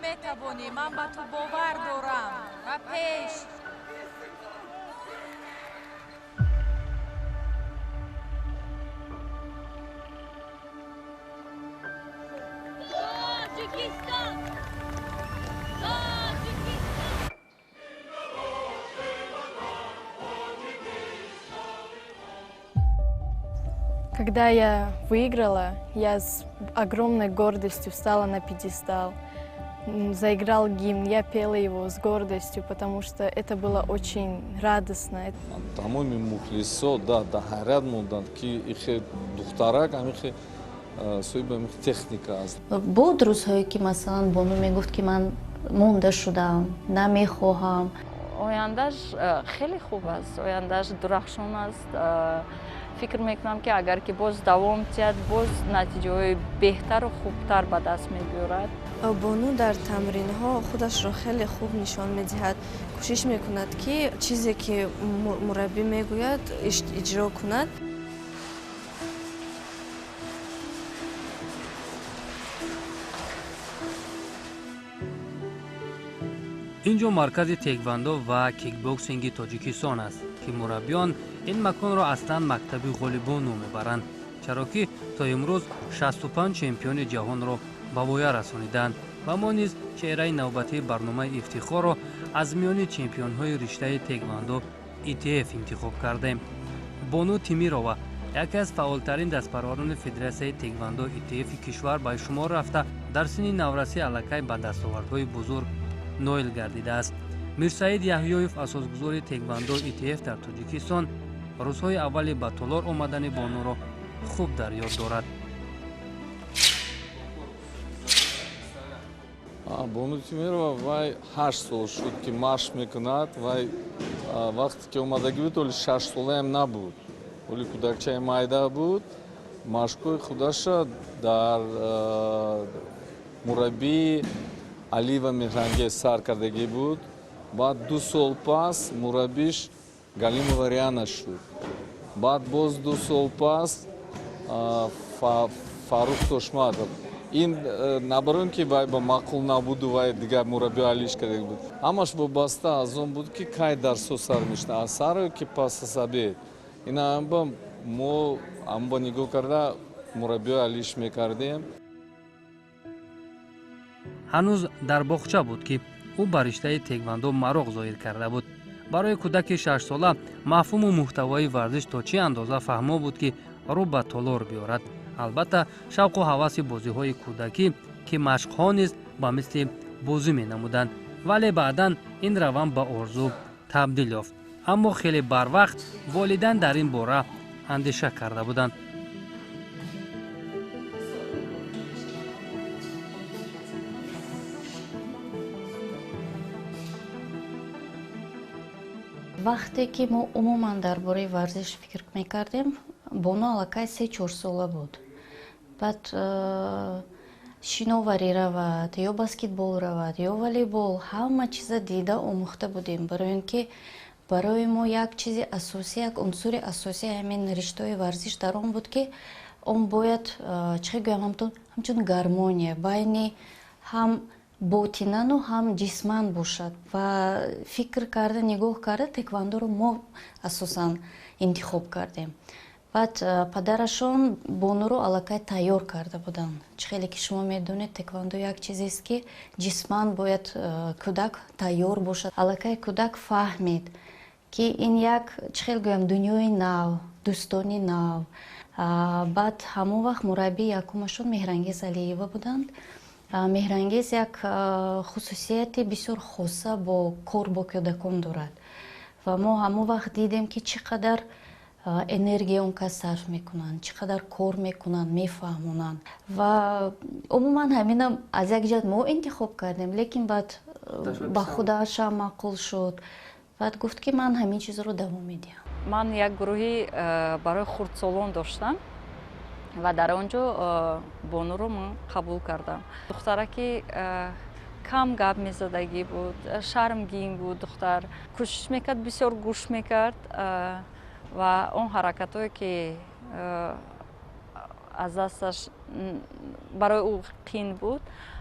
Метавонӣ, ман ба ту бовар дорам. Ба пеш! Тоҷикистон! Тоҷикистон! Когда я выиграла, я с огромной гордостью встала на пьедестал. Заиграл гимн, я пела его с гордостью, потому что это было очень радостно. Тамоми мухлисо да да ҳайрат монданд, ки ихе духтарак амихе соҳиби амихе техника аст. Буд рӯзҳое, ки масалан Бону мегуфт, ки ман монда шудам, намехоҳам. Ояндааш хеле хуб аст, ояндааш дурахшон аст. Фикр мекунам, ки агар ки боз давом диҳад, боз натиҷаҳои беҳтару хубтар ба даст мебиёрад. Бону дар тамринҳо худашро хеле хуб нишон медиҳад, кӯшиш мекунад, ки чизе ки мураббӣ мегӯяд, иҷро кунад. Ин ҷо маркази теквандо ва кикбоксинги Тоҷикистон аст, ки мураббиён ин маконро аслан мактаби ғолибон ном мебаранд, чаро ки то имрӯз 65 чемпиони ҷаҳонро ба воя расониданд. Ва мо низ чеҳраи навбатии барномаи Ифтихорро аз миёни чемпионҳои риштаи теквандо ИТФ интихоб кардем. Бону Тимирова яке аз фаъолтарин дастпарварони Федератсияи теквандо ИТФи кишвар ба шумор рафта, дар синни наврасӣ аллакай ба дастовардҳои бузург ноил гардидааст. Мирсаид Яҳёев, асосгузори теквандо ИТФ дар Тоҷикистон, рӯзҳои аввали ба толор омадани бонуро хуб дар ёд дорад. Бону Тимирова вай 8 сол шуд, ки машқ мекунад. Вай вақте ки омадагӣ буд, оли 6 солаам набуд, оли кӯдакчаи майда буд. Машқҳои худаша дар мураббии Алиева Меҳрангез сар кардагӣ буд. Баъд 2 сол пас мураббиш Галимова Риана шуд, баъд боз 2 сол пас Фаррух Тошматов. Ин на барои он ки вай ба маъқул набуду вай дигар мураббио алиш карда буд, ҳамаш вобаста аз он буд, ки кай дарсҳо сар мешуда, аз сар ки пас аз обед. Ина амба мо амба нигоҳ карда мураббио алиш мекардем. Ҳанӯз дар боғча буд, ки ӯ ба риштаи теквандо мароқ зоҳир карда буд. Барои кӯдаки 6-сола мафҳуму муҳтавои варзиш то чӣ андоза фаҳмо буд, ки рӯ ба толор биёрад? Албатта, шавқу ҳаваси бозиҳои кӯдакӣ, ки машқҳо низ ба мисли бозӣ менамуданд. Вале баъдан ин раванд ба орзу табдил ёфт, аммо хеле барвақт волидайн дар ин бора андеша карда буданд. Вақте ки мо умуман дар бораи варзиш фикр мекардем, Бону аллакай 3-4 сола буд. Баъд шиноварӣ равад ё баскетбол равад ё волейбол, ҳама чиза дида омӯхта будем, барои он ки барои мо як чизи асосӣ, як унсури асосии ҳамин риштаҳои варзиш дар он буд, ки он бояд, чӣ гӯям, ҳамчун гармония байни ҳам ботинану ҳам ҷисман бошад. Ва фикр карда, нигоҳ карда, теквандоро мо асосан интихоб кардем. Баъд падарашон Бонуро аллакай тайёр карда буданд. Чӣ хеле ки шумо медонед, теквандо як чизест, ки ҷисман бояд кӯдак тайёр бошад. Аллакай кӯдак фаҳмид, ки ин як, чӣ хел гӯям, дунёи нав, дӯстони нав. Баъд ҳамон вақт мураббии якумашон Меҳрангез Алиева буданд. Меҳрангез як хусусияти бисёр хоса бо кор бо кӯдакон дорад ва мо ҳамон вақт дидем, ки чӣ қадар энергия он кас сарф мекунанд, чӣ қадар кор мекунанд, мефаҳмонанд. Ва умуман ҳаминам аз як ҷиҳат мо интихоб кардем, лекин баъд ба худашам маъқул шуд. Баъд гуфт, ки ман ҳамин чизро давом медиҳам. Ман як гурӯҳи барои хурдсолон доштам ва дар он ҷо Бонуро ман қабул кардам. Духтараки кам гап мезадагӣ буд, шармгин буд. Духтар кӯшиш мекард, бисёр гӯш мекард ва он ҳаракатҳое ки аз дасташ барои ӯ қин буд.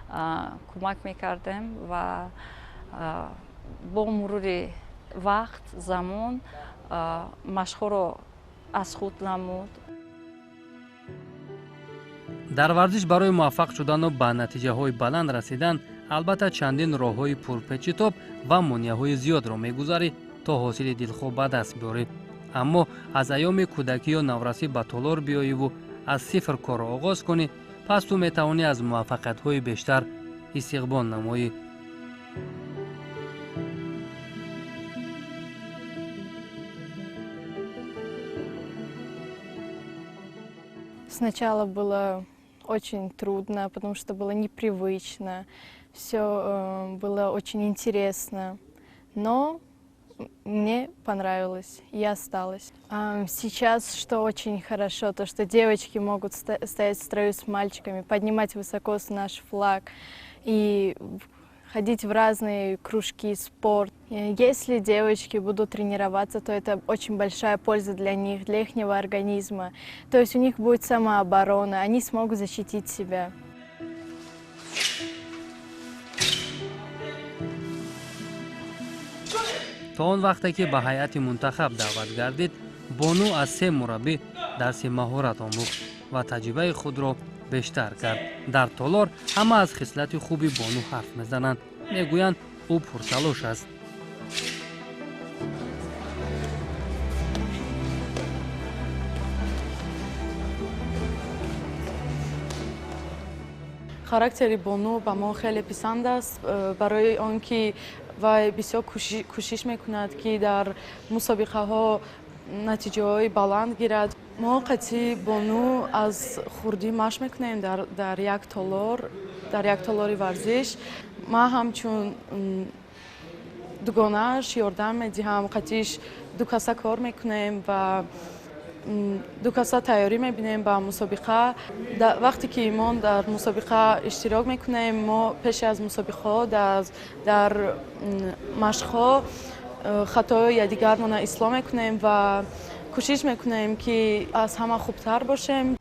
Кӯмак мекардем ва бо мурури вақт, замон машқҳоро аз худ намуд. Дар варзиш барои муваффақ шудану ба натиҷаҳои баланд расидан албатта чандин роҳҳои пурпечитоб ва монеаҳои зиёдро мегузарӣ то ҳосили дилхоҳ ба даст биёрӣ. Аммо аз айёми кӯдакӣ ё наврасӣ ба толор биёиву аз сифр корро оғоз кунӣ, пас ту метавонӣ аз муваффақиятҳои бештар истиқбол намоӣ. Сначала было очень трудно, потому что было непривычно, все было очень интересно, но мне понравилось, я осталась. Сейчас, что очень хорошо, то что девочки могут стоять в строю с мальчиками, поднимать высоко наш флаг и ходить в разные кружки, спорт. Если девочки будут тренироваться, то это очень большая польза для них, для их организма. То есть у них будет самооборона, они смогут защитить себя. То он вақте ки ба ҳайати мунтахаб даъват гардид, Бону аз се мураббӣ дарси маҳорат омӯхт ва таҷрибаи худро бештар кард. Дар толор ҳама аз хислати хуби Бону ҳарф мезананд, мегӯянд, ӯ пурталош аст. Характери Бону ба мо хеле писанд аст, барои он ки вай бисёр кӯшиш мекунад, ки дар мусобиқаҳо натиҷаҳои баланд гирад. Мо қатъи Бону аз хурдӣ машқ мекунем дар як толор, дар як толори варзиш. Ман ҳамчун дугонааш ёрдам медиҳам, қатъиш ду каса кор мекунем ва ду каса тайёрӣ мебинем ба мусобиқа. Вақте ки мо дар мусобиқа иштирок мекунем, мо пеши аз мусобиқаҳо дар машқҳо хатои якдигармона ислоҳ мекунем ва кӯшиш мекунем, ки аз ҳама хубтар бошем.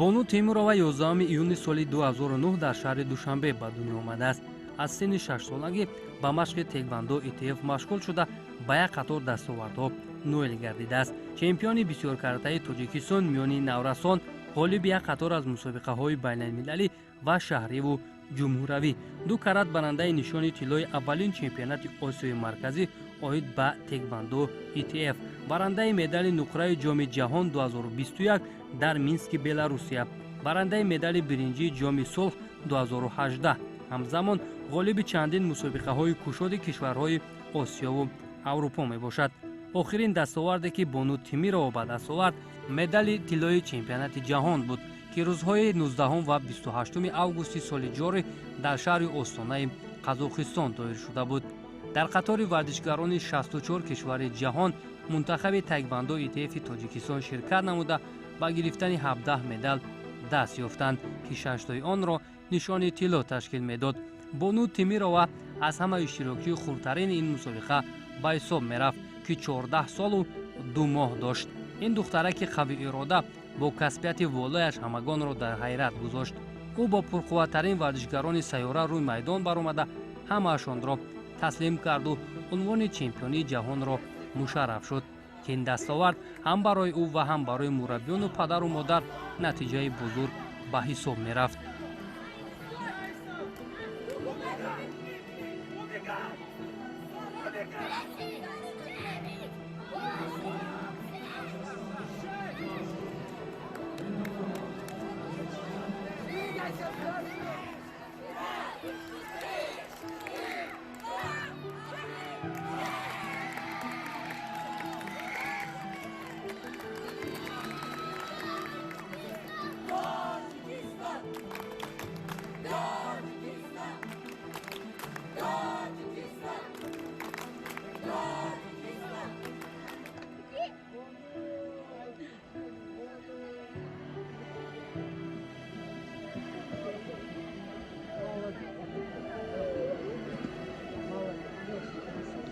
Бону Темурова 11 июни соли 2009 дар шаҳри Душанбе ба дунё омадааст. Аз синни 6-солагӣ ба машқи теквандо ИТФ машғул шуда, ба як қатор дастовардҳо ноил гардидааст. Чемпиони бисёркаратаи Тоҷикистон миёни наврасон, ғолиби як қатор аз мусобиқаҳои байналмилалӣ ва шаҳриву ҷумҳуравӣ, ду карат барандаи нишони тиллои аввалин чемпионати Осиёи Марказӣ оид ба теквандо ИТФ, барандаи медали нуқраи Ҷоми ҷаҳон 2021 дар Мински Беларусия, барандаи медали биринҷии Ҷоми сулҳ 2018, ҳамзамон ғолиби чандин мусобиқаҳои кушоди кишварҳои Осиёву Аврупо мебошад. Охирин дастоварде ки Бону Темирова ба даст овард, медали тиллои чемпионати ҷаҳон буд, ки рӯзҳои 19 ва 28 августи соли ҷорӣ дар шаҳри Остонаи Қазоқистон доир шуда буд. Дар қатори варзишгарони 64 кишвари ҷаҳон мунтахаби таеквандо ИТФи Тоҷикистон ширкат намуда, ба гирифтани 17 медал даст ёфтанд, ки шаштои онро нишони тилло ташкил медод. Бону Темирова аз ҳама иштирокчии хурдтарини ин мусобиқа ба ҳисоб мерафт, ки 14 солу 2 моҳ дошт. Ин духтараки қавиирода бо касбияти волояш ҳамагонро дар ҳайрат гузошт. Ӯ бо пурқувваттарин варзишгарони сайёра рӯи майдон баромада, ҳамаашонро таслим карду унвони чемпионии ҷаҳонро мушарраф шуд, ки ин дастовард ҳам барои ӯ ва ҳам барои мураббиёну падару модар натиҷаи бузург ба ҳисоб мерафт.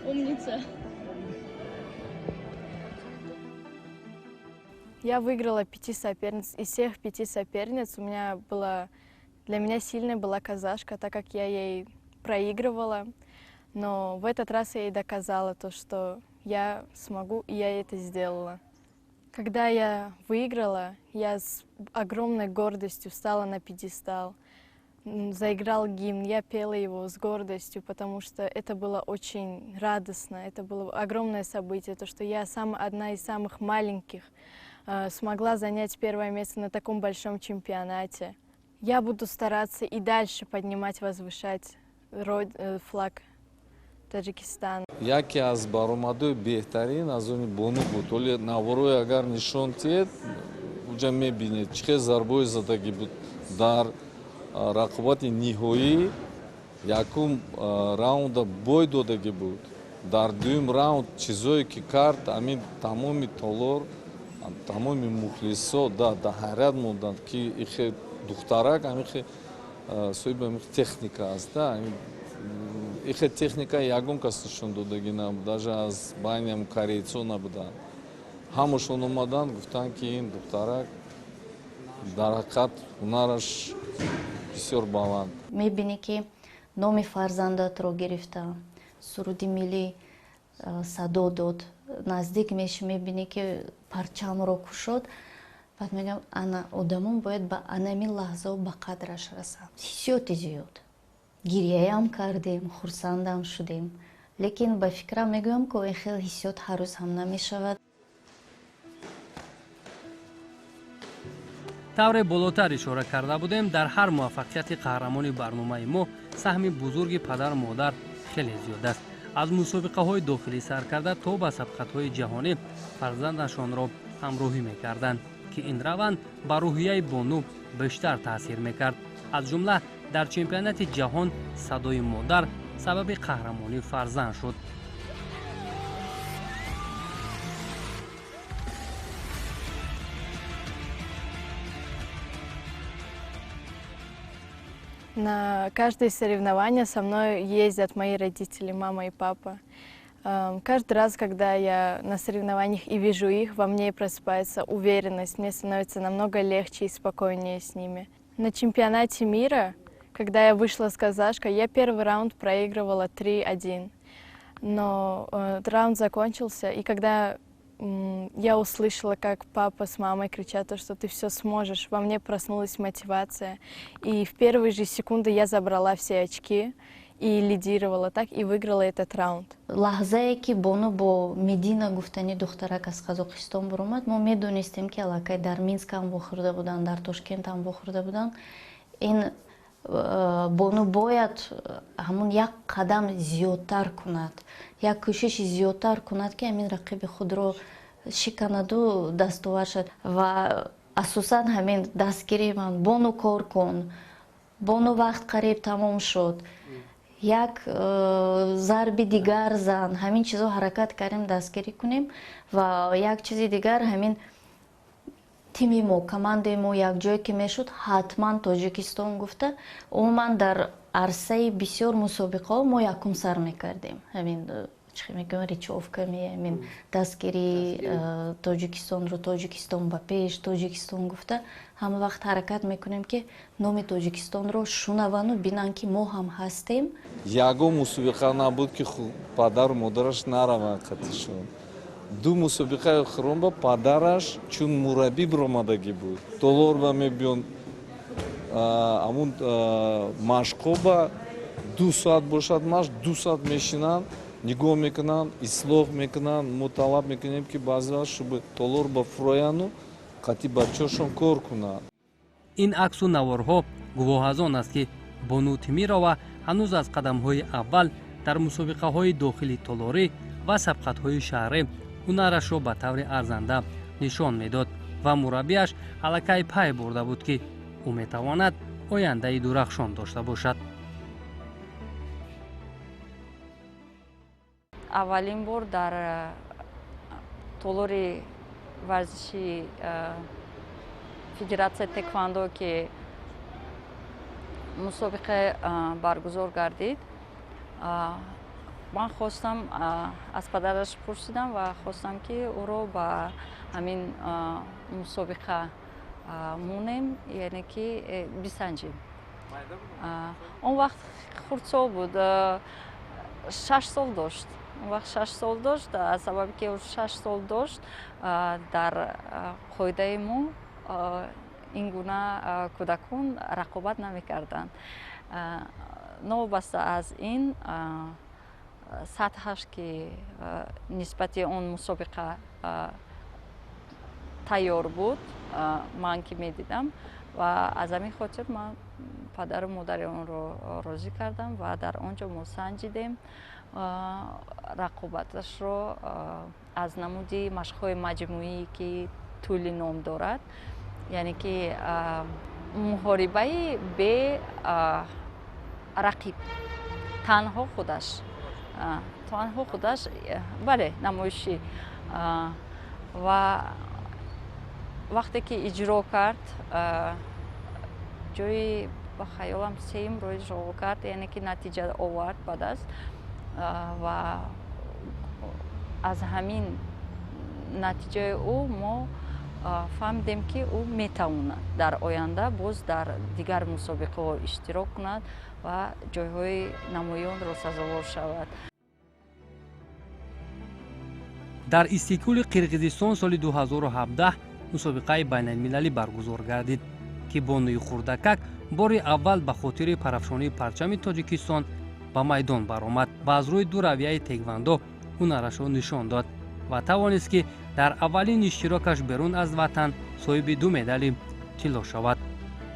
Умница. Я выиграла 5 соперниц. Из всех 5 соперниц у меня была... Для меня сильной была казашка, так как я ей проигрывала. Но в этот раз я ей доказала то, что я смогу, и я это сделала. Когда я выиграла, я с огромной гордостью встала на пьедестал, заиграл гимн, я пела его с гордостью, потому что это было очень радостно, это было огромное событие, то, что я одна из самых маленьких смогла занять первое место на таком большом чемпионате. Я буду стараться и дальше поднимать, возвышать флаг Таджикистана. Яке аз баромадои беҳтарин аз они бону буд. Оле наворое агар нишон тиҳед, уҷа мебинед, чӣ хел зарбои задагӣ буд. Дар рақобати ниҳоӣ якум раунда бой додагӣ буд. Дар дуюм раунд чизое ки кард, ҳамин тамоми толор, тамоми мухлисо дар ҳайрат монданд, ки ихе духтарак ҳамихе соҳиби ҳамихе техника аст. Ихе техника ягон кас нишон додагӣ набуд, даже аз байни ҳам корейцо набуданд. Ҳамашон омаданд, гуфтанд, ки ин духтарак дар ҳақиқат ҳунараш бисёр баланд. Мебинӣ, ки номи фарзандатро гирифта, суруди миллӣ садо дод, наздик меши, мебинӣ, ки парчамро кушод. Баъд мегӯям, ана одамон бояд ба анами лаҳзао ба қадраш расанд. Ҳиссиёти зиёд. Гирияам кардем, хурсандам шудем. Лекин ба фикрам мегӯям, ки ин хел ҳиссиёт ҳар рӯз ҳам намешавад. Тавре болотар ишора карда будем, дар ҳар муваффақияти қаҳрамони барномаи мо саҳми бузурги падару модар хеле зиёд аст. Аз мусобиқаҳои дохилӣ сар карда то ба сабқатҳои ҷаҳонӣ фарзандашонро ҳамроҳӣ мекарданд, ки ин раванд ба рӯҳияи бону бештар таъсир мекард. Аз ҷумла дар чемпионати ҷаҳон садои модар сабаби қаҳрамонии фарзанд шуд. На каждое соревнование со мной ездят мои родители, мама и папа. Каждый раз, когда я на соревнованиях и вижу их, во мне просыпается уверенность, мне становится намного легче и спокойнее с ними. На чемпионате мира, когда я вышла с казашкой, я первый раунд проигрывала 3-1. Но раунд закончился, и когда я услышала, как папа с мамой кричат, то, что ты все сможешь, во мне проснулась мотивация. И в первые же секунды я забрала все очки и лидировала так, и выиграла этот раунд. Лаҳзае ки бону бо Медина гуфтани духтарак аз Қазоқистон баромад, мо медонистем, ки аллакай дар Минск ҳам вохӯрда буданд, дар Тошкент ҳам вохӯрда буданд. Ин бону бояд ҳамун як қадам зиёдтар кунад, як кӯшиши зиёдтар кунад, ки ҳамин рақиби худро шиканаду дастовар шавад. Ва асосан ҳамин дастгирии ман: бону кор кун, бону вақт қариб тамом шуд, як зарби дигар зан, ҳамин чизо ҳаракат кардем дастгирӣ кунем. Ва як чизи дигар, ҳамин тими мо, командаи мо якҷое ки мешуд, ҳатман Тоҷикистон гуфта, умуман дар арсаи бисёр мусобиқаҳо мо якум сар мекардем. Ҳамин чӣ мегӯям, речовками, ҳамин дастгирии Тоҷикистонро, Тоҷикистон ба пеш, Тоҷикистон гуфта, ҳама вақт ҳаракат мекунем, ки номи Тоҷикистонро шунавану бинанд, ки мо ҳам ҳастем. Ягон мусобиқа набуд, ки падару модараш нараванд қатишон. Ду мусобиқаи охиронба падараш чун мураббӣ биромадагӣ буд. Толорба мебиён, ҳамун машқоба 2 соат бошад машқ, 2 соат мешинанд, нигоҳ мекунанд, ислоҳ мекунанд. Мо талаб мекунем, ки баъзе вақт шуби толорба фурояну қатъи бачаҳошон кор кунанд. Ин аксу наворҳо гувоҳ аз он аст, ки бону Темирова ҳанӯз аз қадамҳои аввал дар мусобиқаҳои дохили толорӣ ва сабқатҳои шаҳрӣ ҳунарашро ба таври арзанда нишон медод ва мураббиаш аллакай пай бурда буд, ки ӯ метавонад ояндаи дурахшон дошта бошад. Аввалин бор дар толори варзиши Федератсияи тэквондо, ки мусобиқа баргузор гардид, Ман хостам, аз падараш пурсидам ва хостам, ки ӯро ба ҳамин мусобиқа монем, яъне ки бисанҷем. Он вақт хурдсол буд, 6 сол дошт. Он вақт 6 сол дошт. Аз сабаби ки ӯ 6 сол дошт, дар қоидаи мо ин гуна кӯдакон рақобат намекарданд. Новобаста аз ин, сатҳаш ки нисбати он мусобиқа тайёр буд, ман ки медидам, ва аз ҳамин хотир ман падару модари онро розӣ кардам ва дар он ҷо мо санҷидем рақобаташро аз намуди машқҳои маҷмӯӣ, ки тӯли ном дорад, яъне ки муҳорибаи бе рақиб, танҳо худаш, танҳо худаш, бале, намоишӣ. Ва вақте ки иҷро кард, ҷои, ба хаёлам, сеюмро иҷро кард, яъне ки натиҷа овард ба даст. Ва аз ҳамин натиҷаи ӯ мо фаҳмидем, ки ӯ метавонад дар оянда боз дар дигар мусобиқаҳо иштирок кунад ва ҷойҳои намоёнро сазовор шавад. Дар Истиқкули Қирғизистон соли 2017 мусобиқаи байналмилалӣ баргузор гардид, ки бонуи хурдакак бори аввал ба хотири парафшонии парчами Тоҷикистон ба майдон баромад ва аз рӯи ду равияи теквандо ҳунарашро нишон дод ва тавонист, ки дар аввалин иштирокаш берун аз ватан соҳиби ду медали тилло шавад.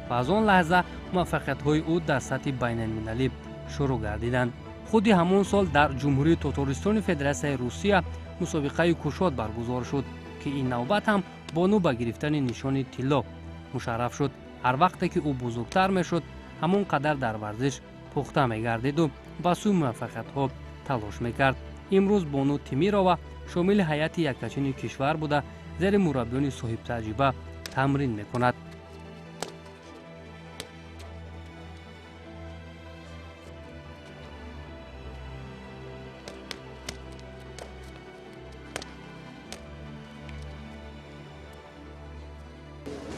Ва аз он лаҳза муваффақиятҳои ӯ дар сатҳи байналмилалӣ шурӯъ гардиданд. Худи ҳамон сол дар Ҷумҳурии Тотористони Федератсияи Русия мусобиқаи кушод баргузор шуд, ки ин навбат ҳам бону ба гирифтани нишони тилло мушарраф шуд. Ҳар вақте ки ӯ бузургтар мешуд, ҳамон қадар дар варзиш пухта мегардиду ба сӯи муваффақиятҳо талош мекард. Имрӯз бону Тимирова шомили ҳайати яккачини кишвар буда, зери мураббиёни соҳибтаҷриба тамрин мекунад.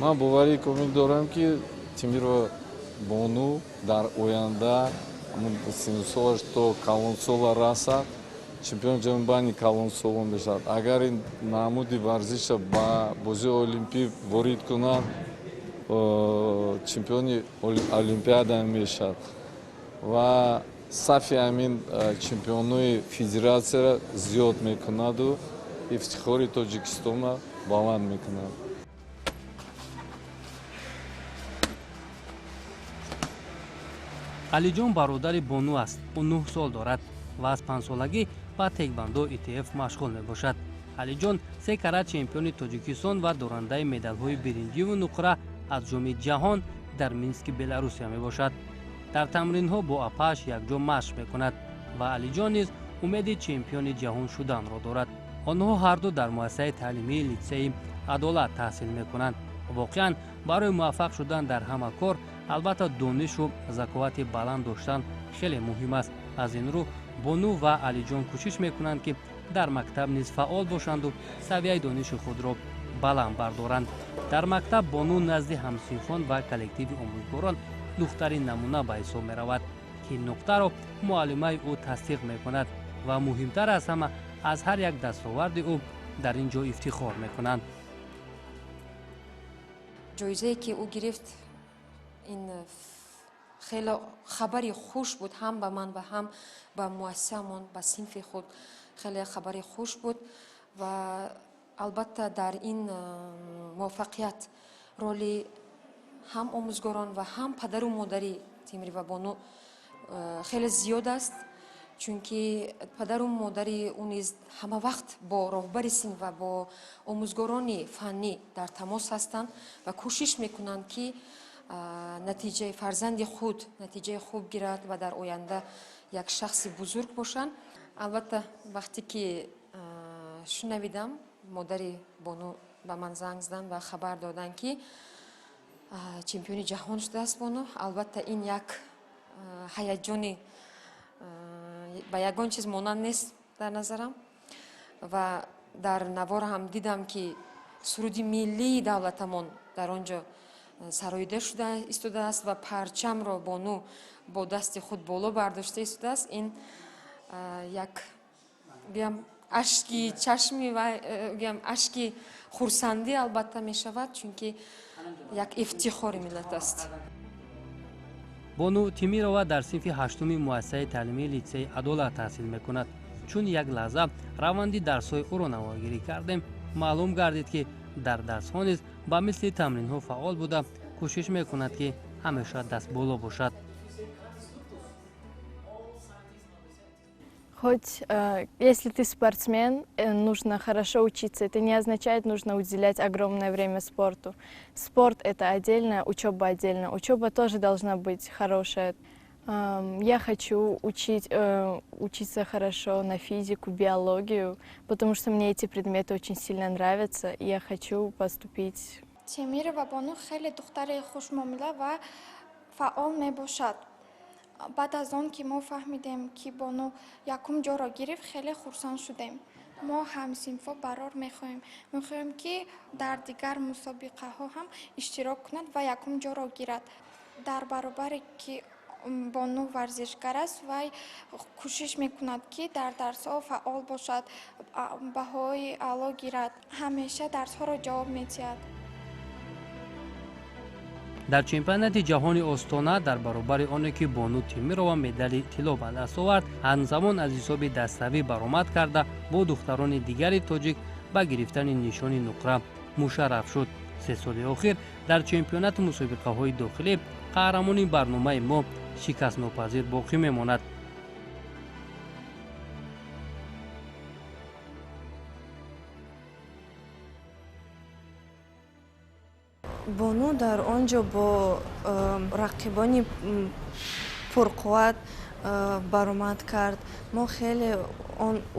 Ман боварии комил дорам, ки Тимирова бону дар оянда, синну солаш то калонсола расад, чемпиони ҷаҳон байни калонсолон мешавад. Агар ин намуди варзиша ба бозии олимпӣ ворид кунад, чемпиони олимпиада мешавад ва сафи ҳамин чемпионои федератсияро зиёд мекунаду ифтихори Тоҷикистонро баланд мекунад. Алиҷон бародари бону аст. Ӯ 9 сол дорад ва аз 5-солагӣ ба теквандо ИТФ машғул мебошад. Алиҷон се карат чемпиони Тоҷикистон ва дорандаи медалҳои биринҷиву нуқра аз Ҷоми ҷаҳон дар Мински Беларусия мебошад. Дар тамринҳо бо апааш якҷо машқ мекунад ва Алиҷон низ умеди чемпиони ҷаҳон шуданро дорад. Онҳо ҳарду дар муассисаи таълимии литсеи Адолат таҳсил мекунанд. Воқеан, барои муваффақ шудан дар ҳама кор, албатта, донишу заковати баланд доштан хеле муҳим аст. Аз ин рӯ бону ва Алиҷон кӯшиш мекунанд, ки дар мактаб низ фаъол бошанду савияи дониши худро баланд бардоранд. Дар мактаб бону назди ҳамсинфон ва коллективи омӯзгорон духтари намуна ба ҳисоб меравад, ки ин нуқтаро муаллимаи ӯ тасдиқ мекунад ва муҳимтар аз ҳама, аз ҳар як дастоварди ӯ дар ин ҷо ифтихор мекунанд. Ҷоизае, ки ӯ гирифт, ин хеле хабари хуш буд ҳам ба ман ва ҳам ба муассисаамон, ба синфи худ хеле хабари хуш буд. Ва албатта, дар ин муваффақият роли ҳам омӯзгорон ва ҳам падару модари Тимирова Бону хеле зиёд аст, чунки падару модари ӯ низ ҳама вақт бо роҳбари синф ва бо омӯзгорони фаннӣ дар тамос ҳастанд ва кӯшиш мекунанд, ки натиҷаи фарзанди худ натиҷаи хуб гирад ва дар оянда як шахси бузург бошанд. Албатта, вақте ки шунавидам, модари Бону ба ман занг заданд ва хабар доданд, ки чемпиони ҷаҳон шудааст Бону, албатта, ин як ҳаяҷони Ба ягон чиз монанд нест дар назарам. Ва дар навор ҳам дидам, ки суруди миллии давлатамон дар он ҷо сароида шуда истодааст ва парчамро Бону бо дасти худ боло бардошта истодааст. Ин як, гӯям, ашки чашми ва, гӯям, ашки хурсандӣ албатта мешавад, чунки як ифтихори миллат аст. Бону Тимирова дар синфи ҳаштуми муассисаи таълимии литсеи Адолат таҳсил мекунад. Чун як лаҳза раванди дарсҳои ӯро наворгирӣ кардем, маълум гардид, ки дар дарсҳо низ ба мисли тамринҳо фаъол буда, кӯшиш мекунад, ки ҳамеша дастболо бошад. Хоть если ты спортсмен, нужно хорошо учиться. Это не означает, нужно уделять огромное время спорту. Спорт — это отдельно, учеба отдельно. Учеба тоже должна быть хорошая. Я хочу учиться хорошо на физику, биологию, потому что мне эти предметы очень сильно нравятся, и я хочу поступить. Темирова Бону хеле духтари хушмуомила ва фаъол мебошад. Баъд аз он ки мо фаҳмидем, ки Бону якум ҷоро гирифт, хеле хурсанд шудем. Мо ҳамсинфҳо барор мехоҳем, мехоҳем, ки дар дигар мусобиқаҳо ҳам иштирок кунад ва якум ҷоро гирад. Дар баробаре ки Бону варзишгар аст, вай кӯшиш мекунад, ки дар дарсҳо фаъол бошад, баҳои аъло гирад, ҳамеша дарсҳоро ҷавоб медиҳад. Дар чемпионати ҷаҳони Остона, дар баробари оне ки Бону Тимирова медали тилло ба даст овард, ҳамзамон аз ҳисоби даставӣ баромад карда, бо духтарони дигари тоҷик ба гирифтани нишони нуқра мушарраф шуд. 3 соли охир дар чемпионати мусобиқаҳои дохилӣ қаҳрамони барномаи мо шикастнопазир боқӣ мемонад. Бону дар он ҷо бо рақибони пурқувват баромад кард. Мо хеле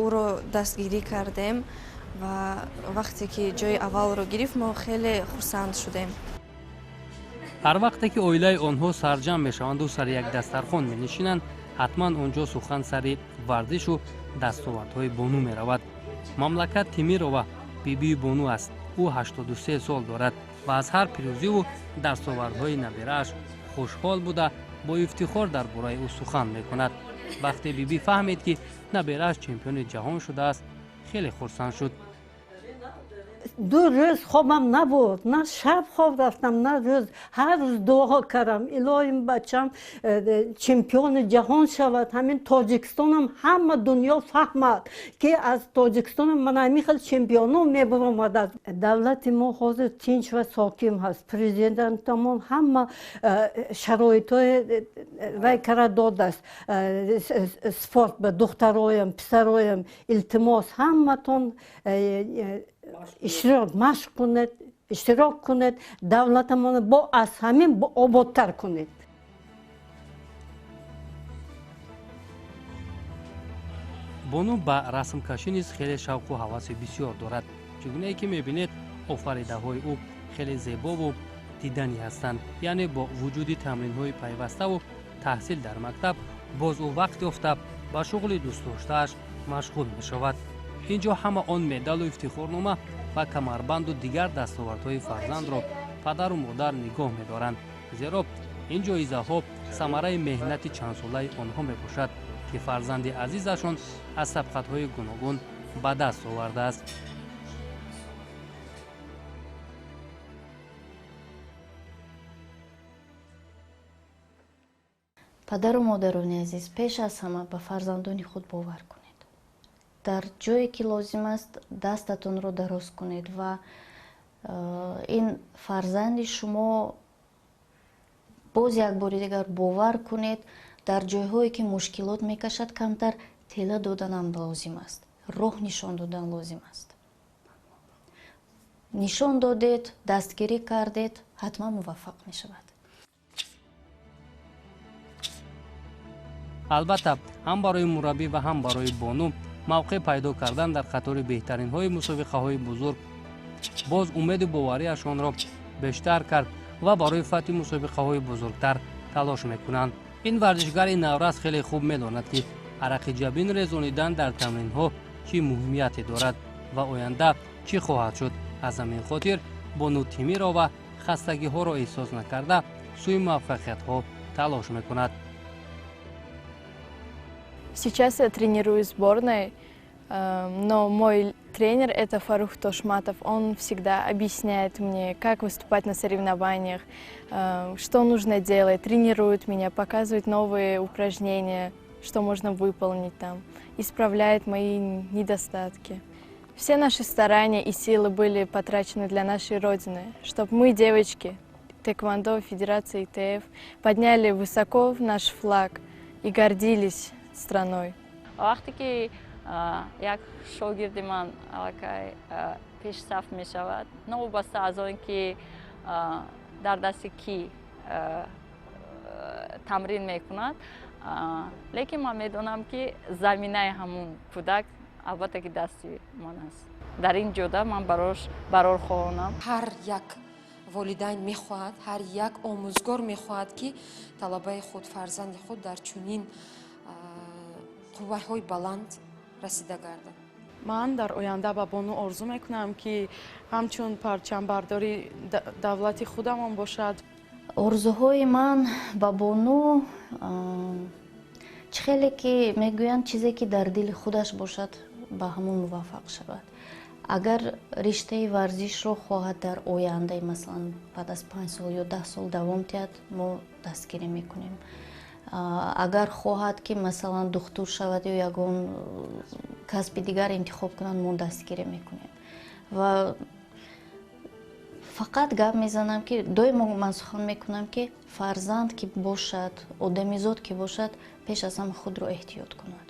ӯро дастгирӣ кардем ва вақте ки ҷои аввалро гирифт, мо хеле хурсанд шудем. Ҳар вақте ки оилаи онҳо сарҷамъ мешаванду сари як дастархон менишинанд, ҳатман он ҷо сухан сари варзишу дастовардҳои Бону меравад. Мамлакат Тимирова бибии Бону аст. Ӯ 83 сол дорад ва аз ҳар пирӯзиву дастовардҳои набирааш хушҳол буда, бо ифтихор дар бораи ӯ сухан мекунад. Вақте бибӣ фаҳмид, ки набирааш чемпиони ҷаҳон шудааст, хеле хурсанд шуд. 2 рӯз хобам набуд, на шаб хоб рафтам, на рӯз. Ҳар рӯз дуо кардам, илоҳим, бачам чемпиони ҷаҳон шавад, ҳамин Тоҷикистонам ҳама дунё фаҳмад, ки аз Тоҷикистонам ман ҳамин хел чемпионо мебаромадааст. Давлати мо ҳозир тинч ва соким ҳаст. Президентамон ҳама шароитҳои вай кара додааст. Спорт ба духтароям, писароям илтимос, ҳаматон иштирок машқ кунед, иштирок кунед, давлатамонро бо аз ҳамин ободтар кунед. Бону ба расмкашӣ низ хеле шавқу ҳаваси бисёр дорад. Чӣ гунае ки мебинед, офаридаҳои ӯ хеле зебову диданӣ ҳастанд. Яъне бо вуҷуди тамринҳои пайваставу таҳсил дар мактаб, боз ӯ вақт ёфта ба шуғли дӯстдоштааш машғул мешавад. Ин ҷо ҳама он медалу ифтихорнома ва камарбанду дигар дастовардҳои фарзандро падару модар нигоҳ медоранд, зеро ин ҷоизаҳо самараи меҳнати чандсолаи онҳо мебошад, ки фарзанди азизашон аз сабқатҳои гуногун ба даст овардааст. Падару модарони азиз, пеш аз ҳама ба фарзандони худ бовар кунед. Дар ҷое ки лозим аст, дастатонро дароз кунед ва ин фарзанди шумо боз як бори дигар бовар кунед, дар ҷойҳое ки мушкилот мекашад, камтар тела доданам лозим аст, роҳ нишон додан лозим аст. Нишон додед, дастгирӣ кардед, ҳатман муваффақ мешавад. Албатта, ҳам барои мураббӣ ва ҳам барои Бону мавқеъ пайдо кардан дар қатори беҳтаринҳои мусобиқаҳои бузург боз умеду боварияшонро бештар кард ва барои фатҳи мусобиқаҳои бузургтар талош мекунанд. Ин варзишгари наврас хеле хуб медонад, ки Арақи ҷабин резонидан дар тамринҳо чӣ муҳимияте дорад ва оянда чӣ хоҳад шуд. Аз ҳамин хотир Бону Темирова хастагиҳоро эҳсос накарда, сӯи муваффақиятҳо талош мекунад. Сейчас я тренирую сборной, но мой тренер – это Фарух Тошматов. Он всегда объясняет мне, как выступать на соревнованиях, что нужно делать, тренирует меня, показывает новые упражнения, что можно выполнить там, исправляет мои недостатки. Все наши старания и силы были потрачены для нашей Родины, чтобы мы, девочки, Тэквондо, Федерации ИТФ, подняли высоко наш флаг и гордились страной. Вақте ки як шогирди ман аллакай пешсаф мешавад, новобаста аз он ки дар дасти кӣ тамрин мекунад, лекин ман медонам, ки заминаи ҳамун кӯдак албатта ки дасти ман аст. Дар ин ҷода ман барош барор хоҳонам. Ҳар як волидайн мехоҳад, ҳар як омӯзгор мехоҳад, ки талабаи худ, фарзанди худ дар чунин қувваҳои баланд расида гардад. Ман дар оянда ба Бону орзу мекунам, ки ҳамчун парчамбардори давлати худамон бошад. Орзуҳои ман ба Бону, чӣ хеле ки мегӯянд, чизе ки дар дили худаш бошад, ба ҳамон муваффақ шавад. Агар риштаи варзишро хоҳад дар ояндаи, масалан, баъд аз 5 сол ё 10 сол давом диҳад, мо дастгирӣ мекунем. Агар хоҳад, ки, масалан, духтур шавад ё ягон касби дигар интихоб кунад, мо дастгирӣ мекунем. Ва фақат гап мезанам, ки доимо ман сухан мекунам, ки фарзанд ки бошад, одамизод ки бошад, пеш аз ҳама худро эҳтиёт кунад.